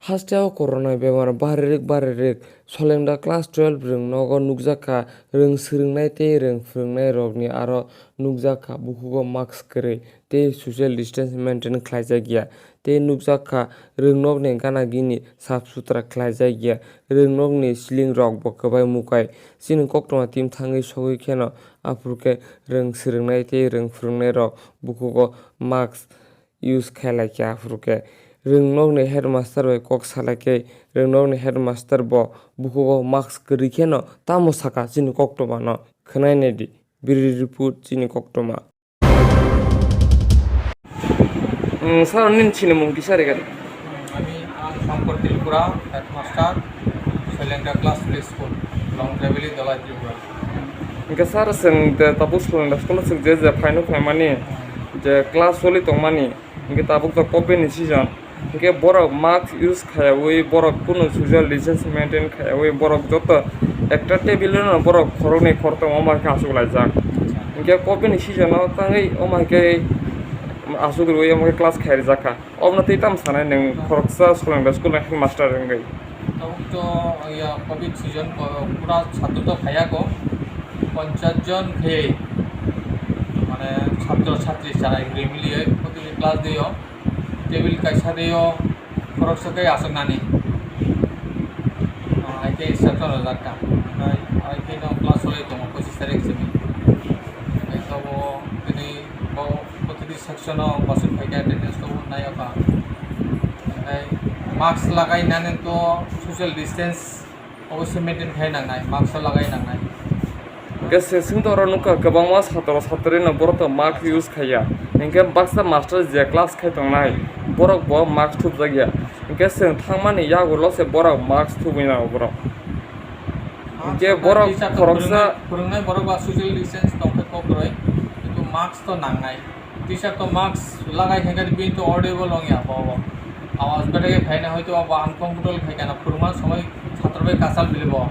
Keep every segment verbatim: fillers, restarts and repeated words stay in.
Hasteo corona bemar baririk baririk solengda class twelve rwng nogo nukjakha, rwng swrwngnai tei rwng phwrwngnairokni aro nukjakha bukhugo mask kwrwi tei social distance maintain khlaijakya tei nukjakha rwngnokni gana gini sap sutra khlaijakya, rwngnokni silingrokbo kwbai mukai. Chini koktwma team thangwi sogwi kheno aphuru khe rwng swrwngnai tei rwng phwrwngnairok bukhugo mask use khailai khe aphuru khe. Rwngnokni headmaster bai kok salai khe, rwngnokni headmaster bo bukhugo mask kwrwi kheno tamo saka chini koktwmano khwnai naidi. Bureau report, chini koktwma. Sir, nini sinimung kisa rega di. Ami ang Shankar Tripura, headmaster, Solengda Class Three School, Longtraibili, Dhalai, Tripura. Hingke sir, chwng de tabuk Solengda school o chwng je je phaino phaimani, je class choli tongmani, hingke tabuk to covid ni season, hingke borok mask use khayawi, borok kunu social distance maintain khayawi, borok joto ekta table no borok khoroknwi khoroktham omo hai khe achuk laijak. Hingke covid ni season o tangwi omo hai khe achuk rwwi omo khe class khai rijak kha. Obono tei tamo sanai nwng khoroksa Solengda school ni headmaster wngwi? Tabuk to ya covid season, o, pura chhatro to phaiya ko, ponchas jon khe, mane, chhatro chhatri chara hwnwi miliye protini class de o, table kaisa de o, khoroksa khe aswk nani. Ah, hai khe instruction rwjak kha. Hai, hai khe no class cholwi tongo pochis tarik simi. Hai khe bo tini bo protini section o bwswk phai khe attendance to nai o kha. Hai mask lagai nani to social distance obviously maintain khai nangnai, mask o lagai nangnai. Hingke se singto oro nukha kwbangma satro satri no borok to mask use khaiya. Hingke baksa master je class khai tongnai borok bo mask thupjak ya. Hingke chwng thangmani yagulo se borok mask thubui nango borok. Hingke borok teacher to khoroksa phwrwngnai, phwrwngnai borok ba social distance tongkhe kok rwi, kintu mask to nangnai. Teacher to mask lagai khe khe bini to audible wng ya bo, bo. Awaz bete khe phaina hoito bo uncomfortable khai kana phwrwngma somoi chhatro bai kachal bili bo.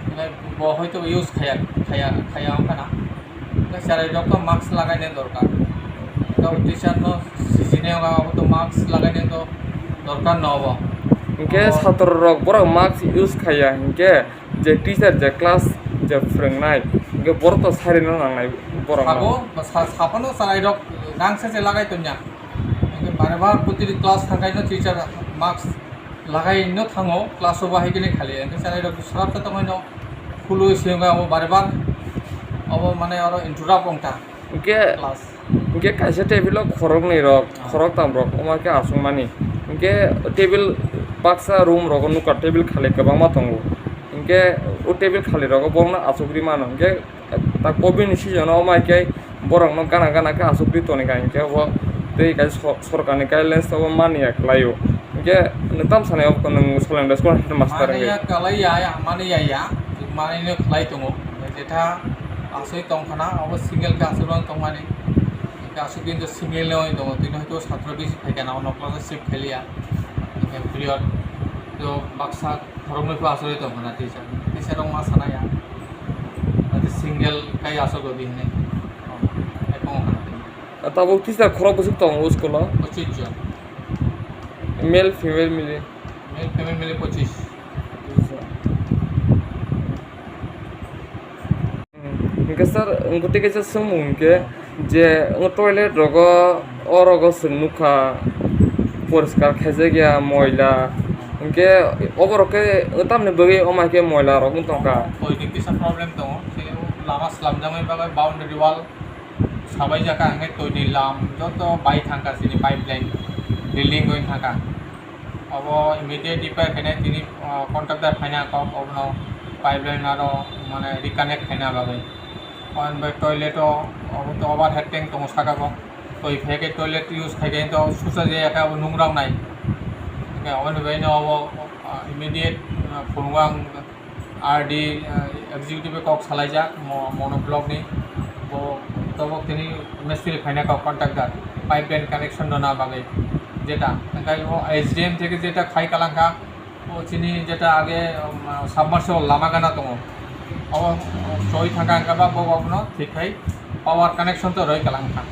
Hingke bo hoito use khaya, khaya, khaya wng khana. Hingke cherai rok to mask lagai ni dorkar. To teacher no sijini wng abo to mask lagai ni to dorkar no bo. Hingke abo chhatro rok borok mask use khaya hingke je teacher je class je phwrwngnai, hingke borok to sarino nangnai borok no. Sabo, sa-, saphano chwrairok rang se se lagai tongya. Hingke bare bar protini class thangkaino teacher mask lagaino thango, class o bahai kene khali. Hingke chwrairok swrapsa tongmaino khulwi se wngkha abo bare bar, abo mane oro interrupt wngkha. Hingke class. Hingke kaisa table o khoroknwi rok, ah, khoroktam rok, omo khe aswkmani. Hingke table baksa room rogo nukha, table khali kwbangma tongo. Hingke o table khali rogo borokno aswk ri mano. Hingke ta covid ni season o omo hai khe borokno gana gana khe aswk ri toni kha, hingke obo tei kaisa sor-, sorkarni guidelines obo mani ya kwlai o. Hingke nwng tam sanai obo nwng Solengda school headmaster wngwi? Mani ya kwlai ya, ya, mani ya ya, mani no khlai tongo. Jetha aswk tong khana, abo single khe aswk rok tongmani. Hingke aswk din to single no tongo, tini hoito satro bisi phai kana, ono class o shift khailiya. Hingke period to baksa khoroknwi pho aswk tong khana teacher. Teacher rok ma sana ya. Ate single kai aswk di hinwi. Oh, hai tongo khana. Tabuk teacher khorok bwswk tongo o school o? Pochis jon. Male, female mili? Male, female mili pochis. Hingke sir, wngkha tei kaisa swngmung hingke je, wng toilet rogo, o rogo chwng nukha poriskar khaijak ya, moila. Hingke oborok khe tamni bagwi omo hai khe moila rok wng tongkha. Toilet kisa problem tongo, lama slamjaknai bagwi boundary wall sabaijak kha, hingke toini lam joto bai thangkha, chini pipeline building bai thangkha. Abo immediate repair khainai tini, ah, contractor phaina kok obono pipeline aro mane reconnect khaina bagwi. Omo bai toilet o obo to overhead tank tongo saka o. Twi phai khe toilet use khai khe to susa jaya khe abo nung rok nai. Hingke oboni bagwi no obo, ah, immediate, ah, phunukgo ang. R D, ah, executive kok salaijak mo-, mono block ni, bo tabuk tini mistri phaina kok contractor, pipeline connection rwna bagwi jeta, hingke o S D M theke jeta khai kalangkha, o chini jeta age, um, submersible lama gana tongo, o, o soi thangkha hingke ba bo, bo bono thik khai power connection to roi kalangkha,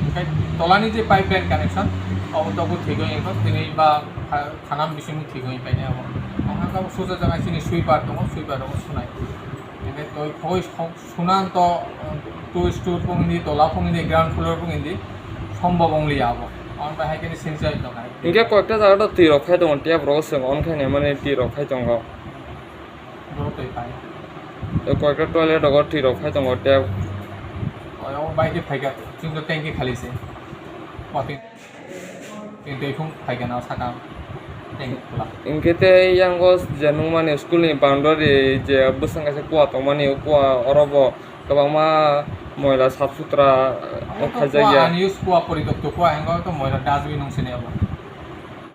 hingke tolani je pipeline connection, obo tabuk thik oi tini ba Kha-, khanam bising thik wngwi painai abo. Ang kha susa jaga chini sweeper tongo, sweeper tongo sunai. Ebe toi khogoi sok-, sunan to, uh, two stool pung hindi, tola pung hindi, ground floor pung hindi, sombhob wng liya abo. Ang bai hai khe sinchai tongo. Hingke koyekta jaga to twi rok phai tongo, tap rok swng on khe ne mani twi rok phai tongo. Borok twi phai. Tei koyekta toilet rogo twi rok phai tongo, tap. Oya o bai khe phai kha, chwng to tanki khali se. Wating. Twi twi phung phai kha na saka. Tanki khula. Hingke tei yango je nukmani school ni boundary je bwswng kaisa kua tongmani, kua oro bo kwbangma moila sap sutra Omo to khaijak kua ya. Unused kua, poritokto kua, hango to moila dustbin nung sini abo.